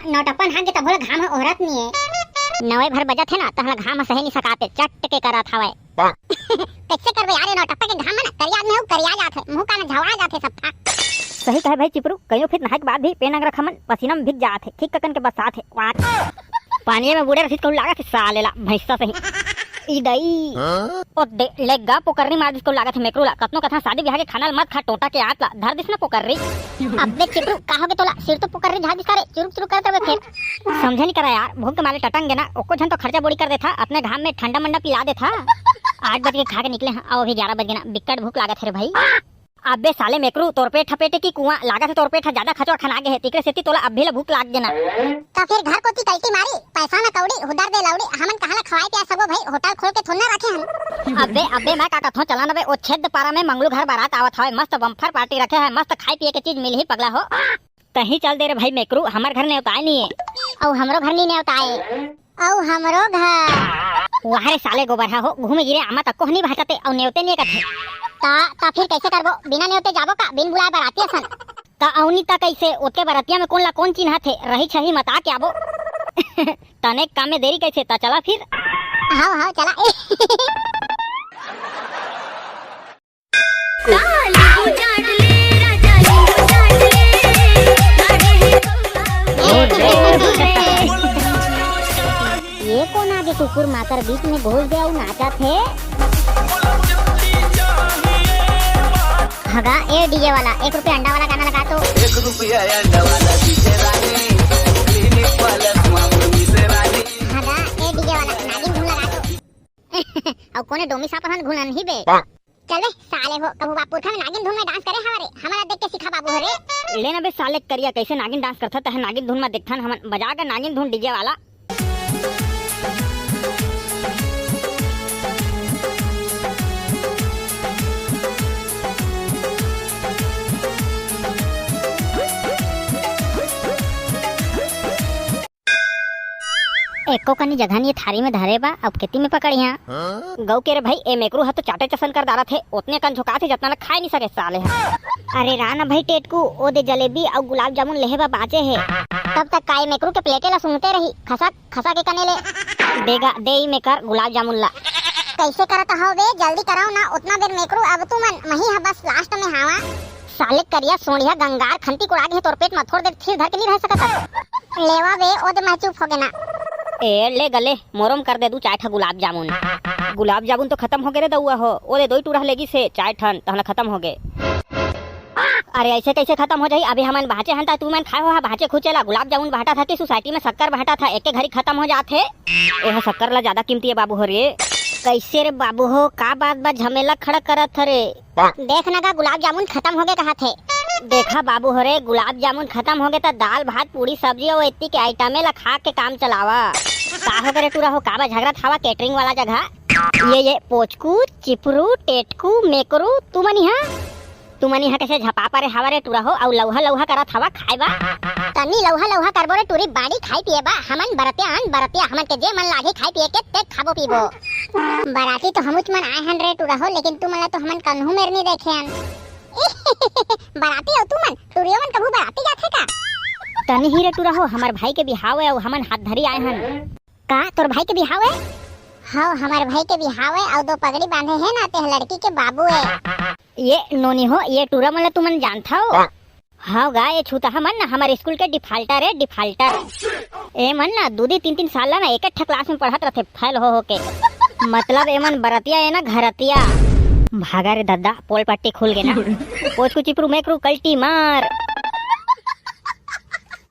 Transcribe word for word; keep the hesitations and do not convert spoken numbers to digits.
नौटप्पन हाक गे तभो ले घाम ह ओहरत नइ हे। नवे भर बजत हे ना, तहला घाम ह सहे नइ सकाते, चट के करत हवय। कइसे करबे यार, ये नौटप्पा के घाम म ना करिया आदमी हूँ करिया जात हे, मुंह कान झवा जात हे सफा। सही कहे भाई चिपरू, कइयो फिर नहाए के बाद भी पेन अंगरखा मन पसीना में भीग जात हे, ठीक ककन के बरसात हे। वाह। पानी में बूड़े रहिस कहूँ लागत हे साले ला भैंसा सही। ई दई। हाँ? ओ दे, ले गा पोकर्री मार दिस कहूँ लागत हे मेकरू ला। कतनो कथा शादी बिहाव के खाना ल मत खा, टोटा के आंत ला धर दिस ना पोकर्री। अबे चिपरू, का होगे तोला? सिर तो पोकर्री झाड़ दिस का रे, चुरुक चुरुक करत रहे फेर। समझे नहीं करा यार, भूख के मारे टटंग गे ना, ओको झन तो खर्चा बोड़ी कर देथा, अतने घाम में ठंडा मंडा पिला देथा। आठ बज के खा के निकले हन, अउ अभी ग्यारह बज गे ना, बिकट भूख लागत हे रे भाई। अबे साले मेकरू, तोर पेट ह पेटे की कुआं? लागत हे तोर पेट ह जादा खचवा खना गे हे, तेकरे सेती तोला अभी ले भूख लाग गे ना। त फिर घर कोती कल्टी मारी, पैसा न कौड़ी, हुदर दे लौड़ी, हमन कहाँ ला खवाए पियाए सकबो भाई, होटल खोल के थोड़ी ना रखे हन। अबे, अबे, मैं का कथों, चला न बे, ओ छेद पारा में मंगलू घर बारात आवत हवय, मस्त बम्फर पार्टी रखे हे, मस्त खाए पिए के चीज मिलही पगला हो। तहीं चल दे रे भाई मेकरू, हमर घर नेवताए नइ हे। अउ हमरो घर नइ नेवताए। अउ हमरो घर। वाह रे साले गोबरहा हो, घूमे गिरे आमा तक को नइ भांचते, अउ नेवते नइ कथे। ता, ता फिर कइसे करबो? बिना नेवते जाबो का? बिन बुलाए बराती असन। ता अउनी ता कइसे? ओतके बरतिया में कोन ला कोन चिन्हत हे? रही छही मता के आबो। तने काम में देरी कइसे? ता चला फिर। हाव, हाव, चला। ये कोन आगे कुकुर माकर बीच में घुस गया, वो नाचत हे। हगा, ए डीजे वाला, एक रुपया अंडा वाला गाना लगा तो। एक रुपया अंडा वाला दीजिए रानी, क्लिनिक प्लस मामूली से रानी। हगा, ए डीजे वाला, नागिन धुन लगा तो। अउ कोने डोमी सापर हन घुलन ही बे। चल बे साले हो, कभू बापुरखा में नागिन धुन में डांस करे हवा रे, हमला देख के सीखा बाबू हो रे। ले ना बे साले करिया, कइसे नागिन डांस करथा, तहे नागिन धुन में देखथन हमन, बजा के नागिन धुन डीजे वाला। एको कनी जगह नइ हे थारी में धरे बा, अब केती में पकड़िहां। हाँ? गऊ के रे भाई, ए मेकरू ह तो चाटे चसन कर डारत हे, ओतने कन झोंकात हे जतना ल खाए नइ सके साले ह। अरे रा ना भाई टेटकू, ओ दे जलेबी अउ गुलाब जामुन लेहे बा बांचे हे। तब तक का ए मेकरू के प्लेटे ला सूंघते रही, खसक खसक के कने ले। देगा, दे ई में कर गुलाब जामुन ला। कइसे करत हव बे, जल्दी करव ना, ओतना बेर मेकरू अब तुमन, मही ह बस लास्ट में हावा। साले करिया सोंड़िया गंगार खंती कोड़ा गे हे तोर पेट म, थोड़ देर थिर धर के नइ रह सकत हस। लेवा बे, ओ दे मैं चुप होगे ना। ए, ले गले, मोरो म कर दे दू चार ठा गुलाब जामुन। गुलाब जामुन तो खतम होगे रे दउआ हो, ओ दे दोई टूरा लेगिस हे चार ठन, तहला खतम होगे। अरे अइसे कइसे खतम हो जाही? अभी हमन बांचे हन त तुमन खाए हो हा बांचे खुचे ला। गुलाब जामुन बांटा था कि सोसाइटी में शक्कर बांटा था, एके घरी खतम हो जात हे। एहा शक्कर ला जादा कीमती हे बाबू हो रे। कइसे रे बाबू हो, का बात बा झमेला खड़ा करत ह रे? देख ना गा, गुलाब जामुन खतम होगे कहत हे। देखा बाबू हो रे, गुलाब जामुन खतम होगे त दाल भात पूड़ी सब्जी अउ एती के आइटमे ला खा के काम चलावा। का होगे रे टूरा हो, काबर झगरत हवा केटरिंग वाला जगह? ये, ये पोचकू, चिपरू, टेटकू, मेकरू, तुमन इहाँ, तुमन इहाँ कइसे झपा परे हवा रे टूरा हो, अउ लउहा लउहा करत हवा खाए बा? तनी लउहा लउहा करबो रे टूरी बाड़ी खाए पिए बा, हमन बरतिया अन बरतिया, हमन के जे मन लागे खाए पिए के ते खाबो पीबो। बराती तो हमुच मन आए हन रे टूरा हो, लेकिन तुमन ला तो हमन कन्हू मेर नइ देखे हन। बराती अउ तुमन, टूरियो मन कभू बराती जाथे का? तनी ही रे टूरा हो, हमर भाई के बिहाव हे अउ हमन हाथ धरी आए हन। का तोर भाई के बिहाव हे? हव, हमर भाई के बिहाव हे अउ दो पगड़ी बांधे हे ना, तेह लड़की के बाबू हे। ये नोनी हो, ये टूरा मन ला तुमन जानथव? हव गा, ये छूतहा मन ना हमर स्कूल के डिफाल्टर हे, डिफाल्टर। ए मन ना दू दू तीन तीन साल ला ना एक एक ठा क्लास में पढ़त रथे, फेल हो हो के। मतलब ए मन बरतिया ए ना घरतिया। भागा रे दद्दा, पोल पट्टी खुल गे ना। पोचकू चिपरू मेकरू कल्टी मार।